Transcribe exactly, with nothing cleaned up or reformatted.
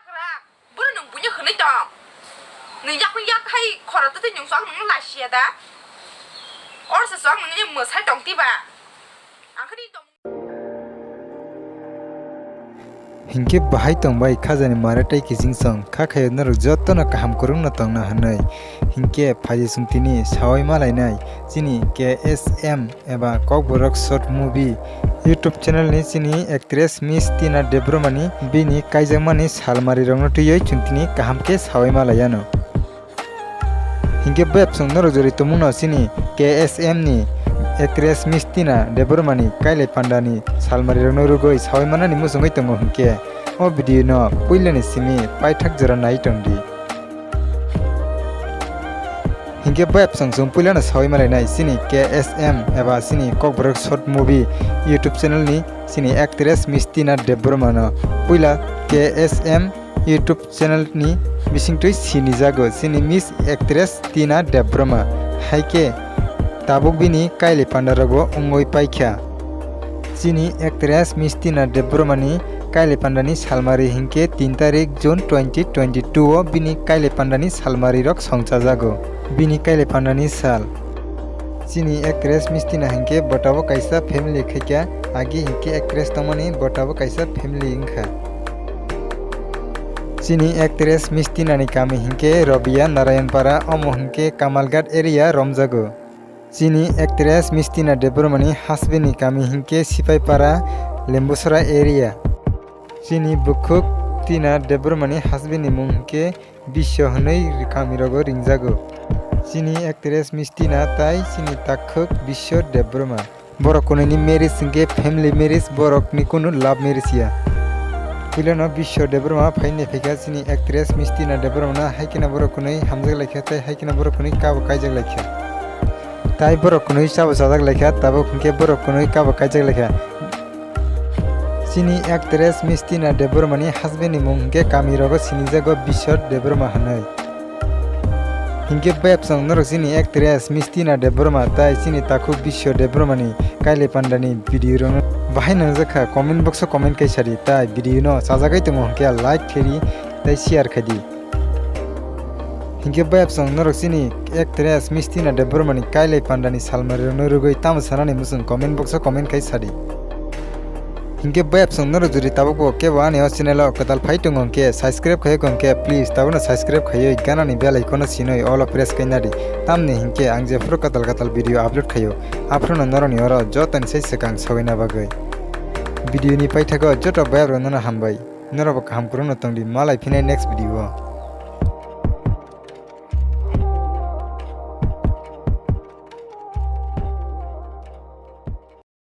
Boro nwng buino hwnwi tong. Nwng yak yak hai khoro twi twi nwng swk nwng lasia da. Or se swk nwng mwsai tong tiba. Ang khani tong. Hinkhe bahai tongbai khajani mare tei kiching song kha khayo norok jotono kaham kwrwngno tongna hwnwi. Hinkhe phaidi chwng tini sawi malainai chini K S M eba Kokborok Short Movie YouTube channel ni chini actress Miss Tina Debbarma ni bini kaijakmani salmari rokno twiwi chwng tini kaham khe sawi malaiano. Hinkhe bebsong norok jori tongmungno chini K S M ni actress Miss Tina Debbarma ni kailai panda ni salmari rokno rwgwi sawi manani muchungwi tongo hinkhe o video no puilani simi paithak jora nai tongdi. Hinkhe bai absong chwng puilano sawi malainai chini K S M eba chini Kokborok Short Movie YouTube channel ni chini actress Miss Tina Debbarma no puila K S M YouTube channel ni bisingtwi sinijago chini Miss Actress Tina Debbarma, haikhe tabuk bini kailai panda rogo wngwi paikha. Chini actress Miss Tina Debbarma ni kailai panda ni salmari hinkhe tin tarik June twenty twenty-two o bini kailai panda ni salmari rok songchajago. Bini kailai panda ni sal. Chini actress Miss Tina hinkhe botabo kaisa family khaikha, agi hinkhe actress tongmani botabo kaisa family wngkha. Chini actress Miss Tina ni kami hinkhe Robia Narayanpara, omo hinkhe Kamalghat area romjago. Chini actress Miss Tina Debbarma ni husband ni kami hinkhe Sipaipara, Lembusora area. Chini bukhuk Tina Debbarma ni husband ni mung hinkhe Biswa hwnwi kami rogo ringjago. Chini actress Miss Tina tai chini takhuk Biswa Debbarma. Borok kwnwi ni marriage hinkhe family marriage, borok ni kunu love marriage ya. Puilano Biswa Debbarma phaini phaikha chini actress Miss Tina Debbarma no, hai kheno borok kwnwi hamjak laikha tei hai kheno borok kwnwi kabo kaijak laikha. Tai borok kwnwi chabo chajak laikha, tabuk hinkhe borok kwnwi kabo kaijak laikha. Chini actress Miss Tina Debbarma ni husband ni mung hinkhe kami rogo sinijago Biswa Debbarma hwnwi. Hinkhe bebsong norok chini actress Miss Tina Debbarma tai chini takhuk Biswa Debbarma ni kailai panda ni video rok bahai nangjakha, comment box o comment kai sadi, tai video no chajagwi tongo hinkhe like khaidi tai share khaidi. Hinkhe bebsong norok chini actress Miss Tina Debbarma ni kailai panda ni salmari rokno rwgwi tamo sanani muchung comment box o comment kai sadi. Hinkhe bebsong norok jodi tabukbo kebo ani o channel o kwtal phai tongo hinkhe subscribe khaiya hinkhe please tabukno subscribe khaiwi ganani bell icon no sinwi all o press khaina di. Tamni hinkhe ang jephuru kwtal kwtal video upload khaio, aphuru no norokni oro jotoni sai swkang sogwina bagwi. Video ni paithago joto bebsong rokno hambai. Norokbo kaham kwrwngno tongdi, malai phinai next video o.